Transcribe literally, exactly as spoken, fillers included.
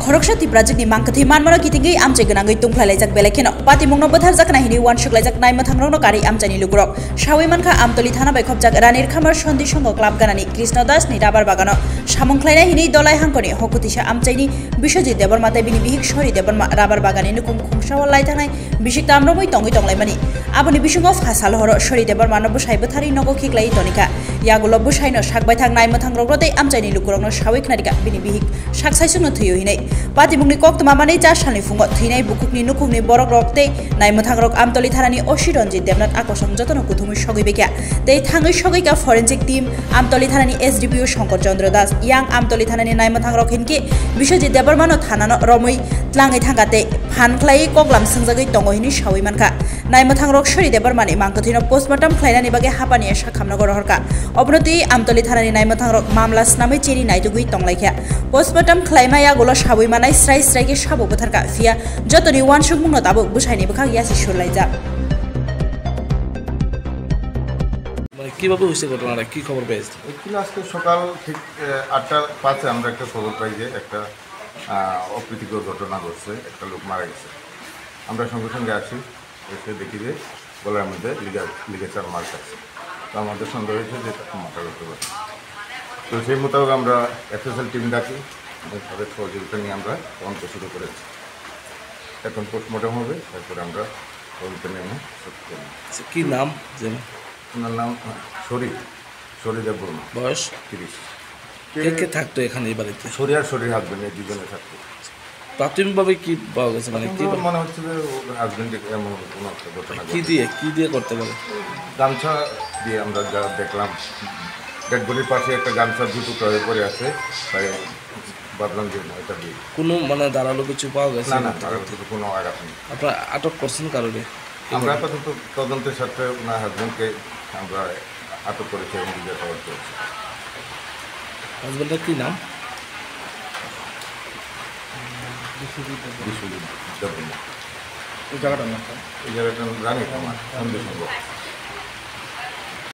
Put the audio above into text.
Khoroksa Tiprajwkni mangkwthwi manmano kitingwi amchai gwnangwi tungphlailaijak, belai kheno patimungno bwtharjaknai hwnwi uansuk laijak naimwthangrokno karwi amchaini lukurok. Sawi mankha, Amtoli thana bai khopjak Ranir Khamar Sondi Songho Club ganani Krishna Das ni rabar bagano samung khlainai hwnwi Dolai hangkoni hokuthisa amchaini Biswajit Debbarma tei bini bihik Sori Debbarma rabar bagani nukhung khungsao laithanai bisik tamrogwi tongwi tonglaimani. Aboni bisingo pha sal horo Sori Debbarmano bwsai bwtharwi nogo khiklaiwi tonikha. Yagulo bwsaino sakbaithang naimwthangrokno tei amchaini lukurokno sawi khnarikha bini bihik sak saisukno thwio hinwi. Patimungni koktwma manwi cha salni phungo thwinai bukhukni nukhungni borokrok tei naimwthangrok Amtoli thanani O C Ranjit Debnath akosong jotono kuthumwi sogwi baikha. Tei thangwi sogwikha forensic team, Amtoli thanani S D P O Shankar Chandra Das, yang Amtoli thanani naimwthangrok hinkhe Biswajit Debbarmano thanano romwi tlangwi thangkha tei phan khlaiwi koklam swngjagwi tongo hinwi sawi mankha. Naimwthangrok Sori Debbarmani mangkwthwino postmortem khlainani bagwi hapani sakhamnogo rohorkha. Obono twi Amtoli thanani naimwthangrok mamla snamwi cheri naitugwi tonglaikha. Postmortem khlaima yagulo sawi manai srai srai khe sabo bwtharkha, phiya jotoni uansukmungno tabuk bwsaini bwkhak yasi surlaijak. মানে কিভাবে হয়েছে ঘটনাটা, কি খবর পেয়েছে? অ্যাকচুয়ালি আজকে সকাল ঠিক আহ, আটটা পাঁচে আমরা একটা খবর পাই যে একটা আহ, অপ্রীতিকর ঘটনা ঘটছে, একটা লোক মারা গেছে। আমরা সঙ্গে সঙ্গে আসি, এসে দেখি যে গলার মধ্যে লিগা লিগেচার মার্ক আছে। তো আমাদের সন্দেহ হয়েছে যে এটা মার্ডার হতে পারে। তো সেই মোতাবেক আমরা এফএসএল টিম ডাকি এবং তাদের সহযোগিতা নিয়ে আমরা তদন্ত শুরু করেছি। এখন পোস্টমর্টম হবে, তারপরে আমরা তদন্ত নেমে সত্যি করব। আচ্ছা, কি নাম যেন? ওনার নাম আহ, শরীফ, শরীফ দেববর্মা। বয়স? তিরিশ। কে কে থাকতো এখানে এই বাড়িতে? শরীর আর শরীর হাজবেন্ড, এই দুজনে থাকতো। প্রাথমিকভাবে কি পাওয়া গেছে, মানে কি? প্রাথমিকভাবে মনে হচ্ছে যে ওর হাজবেন্ড এমন কোনো একটা ঘটনা কি ঘটেছে। দিয়ে, কি দিয়ে করতে পারে? গামছা দিয়ে আমরা যা দেখলাম, ডেড বডির পাশে একটা গামছা দু টুকরা হয়ে পড়ে আছে, তাই ভাবলাম যে এটা দিয়ে। কোনো মানে ধারালো কিছু পাওয়া গেছে? না, না, ধারালো কিছু কোনো আঘাত নেই। আপনারা আটক করছেন কারোরে? আমরা আপাতত তদন্তের স্বার্থে ওনার হাজবেন্ডকে আমরা আটক করেছি এবং জিজ্ঞাসাবাদ করছি। হাজবেন্ডের কি নাম? বিশ্বজিৎ দেববর্মা। এই জায়গাটার নাম কি? এই জায়গাটার নাম রানীর খামার, সন্দেশ সংঘ।